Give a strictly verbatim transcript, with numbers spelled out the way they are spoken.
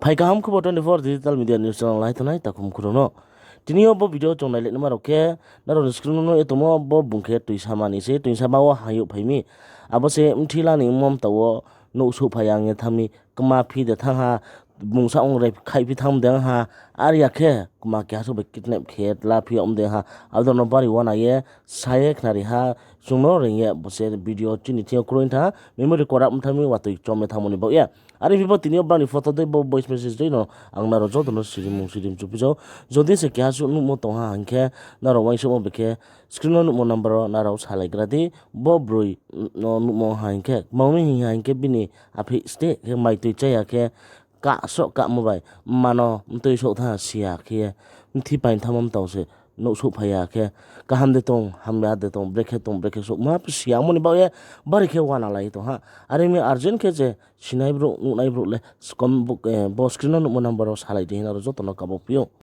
Phai kaham khobor twenty four digital media news channel lai tongnai takhum khurao no. Tini yo bo video chung nailai naima rao khe, nrao ni screen no nuh ye tongmo bo bung khe Toisamani se, Toisama wo hayouh phai mi. Abo se mthila ni mmom ta wo nouhsouh phai ya ong ye thanng mi, kma phi de thanng ha, bung sa ong re khaihphi thanng de ong ha, are ya khe kma keha suh bai kidnap khe la phi ya ong de ha, abo no bari uana ye sa ye khnari ha, chung no reing ye bo se video chini thing yo kroi thanng ha, memory corrupt thanng mi, watoi chom ye thanngmo ni baoh ye. Are phi bo tini yo brao ni photo dei bo voice message dei no ang nrao joto no sirimung sirim chuphi ou. Jodi se keha suh nuhmo tong ha hing khe, nrao uaingsouhmo bai khe screen no nuhmo number wo nrao salaigra di, bo broi no nuhmo ha hing khe, kmang mi hing ha hing khe bini apheih steh khe maitoi chá ya khe, kahsroh kahmo bai mma no mtoi souh thanng ha si ya khe ye, mthi paing thanngmo mtao se nouhsouh phai ya khe, kaham de tong, hamya de tong, brekhe tong, brekhe souhma pho si ya ongmo ni baoh ye, bari khe uana lai tong ha. Are ong mi urgent khe je sinai brouh, nuhnai brouh le, bo screen no nuhmo number wo salai di hing nrao joto no kabo phi ou.